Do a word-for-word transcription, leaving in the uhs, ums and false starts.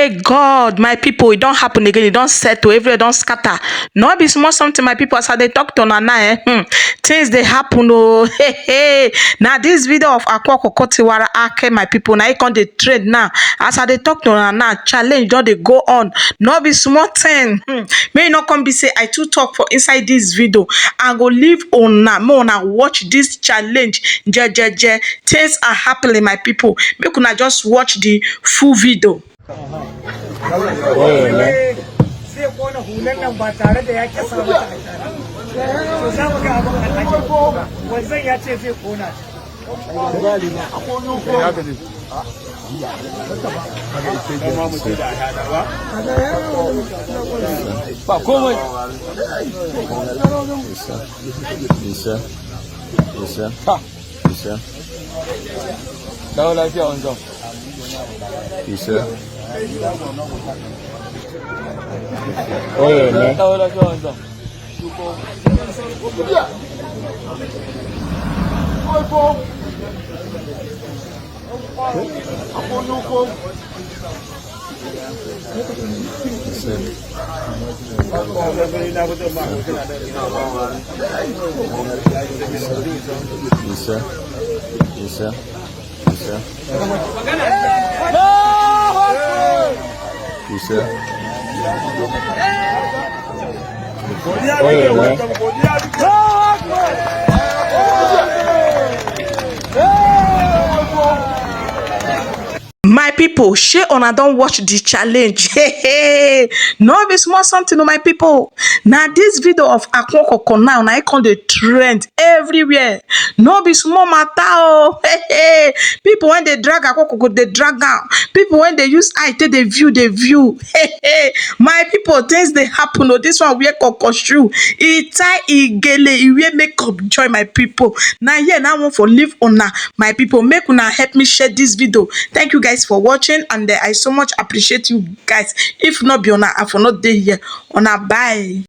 Hey God, my people, e don happen again. E don settle, everywhere don scatter. No be small something, my people. As I dey talk to una now, eh, hmm, things dey happen. Oh, hey, hey. Now this video of Akwa Kokotiwara Ake, my people, now e come dey trend now. As I dey talk to una now, challenge don dey go on. No be small thing. Hmm. May e no come be say I too talk for inside this video. I go leave una, make una watch this challenge. Je, je, je. Things are happening, my people. Make una just watch the full video. Zai kona hulan nan ba tare da ya kyasa mata a tare. So za mu ga abin al'ajabi. Wanzan ya ce zai kona ta. Ba komai. Isa. Isa. Isa. Isa. Dawo lafiya wanzan. Isa. Oyo ne. Dawo lafiya wanzan. Isa. Isa. Isa. Isa. Oyo ne. My people, shey una don watch the challenge? Hey, hey. No be small something, oh, my people. Now this video of Akwokoko now, now e come dey trend everywhere. No be small matter, oh. Hey, hey. People when they drag Akwokoko, they drag am. People when they use eye take dey view, they view. Hey, hey. My people, things dey happen. Oh, this one wear koko shoe. E tie e gele, e wear makeup join, my people. Now here, now one for leave una, my people. Make una help me share this video. Thank you guys for watching, and uh, I so much appreciate you guys. If not be una, I for not dey here. Una bye.